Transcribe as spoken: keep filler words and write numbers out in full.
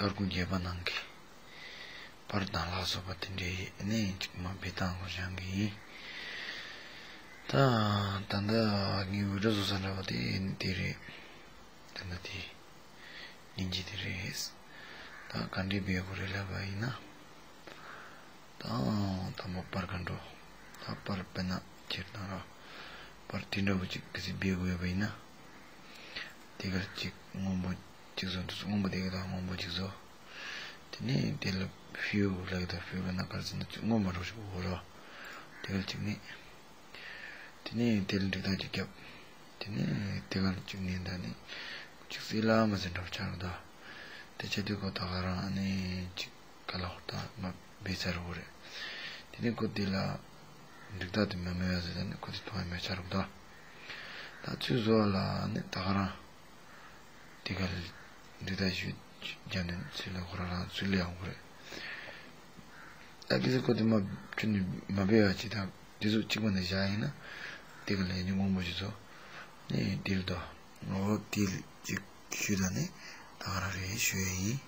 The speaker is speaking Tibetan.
སྐར་ཁུང་བརྒྱད་པ་ནང་གི་པར་དང་ལ་སོགས་པ་དེ་འདྲའི་ནས་ཅིག་མ་བེད་སྟངས་སྐོར་སྦྱང་གི་ཡིན། ད་ད་ལྟ་ངས་འུད་སྒྲ་བཟོ་ས་འདྲ་བོ་དེ་ཡིན་དེ་རེད། ད་ལྟ་དེ་སྙིང་རྗེ་དེ་རེད། ད་ག་འདྲའི་བེད་དགོས་རེད་ལབ་པ་ཡིན་ན། ད་དང་པོ་པར་ག་འགྲོ། ད་པར་དཔེར་ན་ཁྱེར་དང་ར། པར་དེ་འདྲ་བོ་ཅིག་གི་ཚེ་བེད་དགོས་ཡོད་པ་ཡིན་ན། དེ་གར་ཅིག་སྔོན་པོ་ཅིག་བཟོ་འདུག་སྔོན་པོ་དེ་ག་དང་སྔོན་པོ་ཅིག་བཟོ། དེ་ནས་དེ་ལ་ཕིའུ་ལབ་ཀྱི་ད་ཕིའུ་ལབ་ན་ག་རེ་ཟེར་ན་ཅིག་སྔོན་མ་འགྲོ་ཞིག་འོ་ར། དེ་གར་ཅིག་ནི། དེ་ནས་དེ་ལ་འགྲིག་ཐག་ཅིག་བརྒྱབ། དེ་ནས་དེ་གར་ཅིག་ནི་ད་ནི། ཅིག་སི་ལ་མ་ཟེར་འགྲོ་ཆགས་ར་ད། དེ་ཆེ་དུས་ཁོ་ད་ག་རང་ནི་ཅིག་ག་ལ་ཧོ་ད་མ་བེད་ཚར་བོ་རེད། དེ་ནས་ཁོ་དེ་ལ་འགྲིག་ཐག་དེ་མ་མེད་ཡ་ཟེར་ད་ནི་ཁོ་དེ་མཐོང་ཡ་མེད་ཆགས་ར་ད། ད་ཚུར་བཟོ་བ་ལ་ནི་ད་ག་རང་། དེ་ག་ལ་འདི་ལྟ་ཞུ་རྒྱབ་ནས་ཚུར་ལ་ཁོ་རང་རང་ཚུར་ལ་ཡོང་གི་རེད། ད་གི་སི་ཁོ་དེ་མ་ཁྱོད་ནི་མ་བེད་བ་ཅི་དང་དེ་ཚོ་གཅིག་པ་ནས་བཞག་ཡིན་ན། དེ་ག་ལ་ཡིན་ནི་སྔོན་པོ་ཞིག་བཟོ། ནི་དེ་ལ་དོ། ངོ་བོ་དེ་ལ་གཅིག་ཞུ་ད་ནི་ད་ག་རང་རེད་ཞུ་ཡ་ཡིན།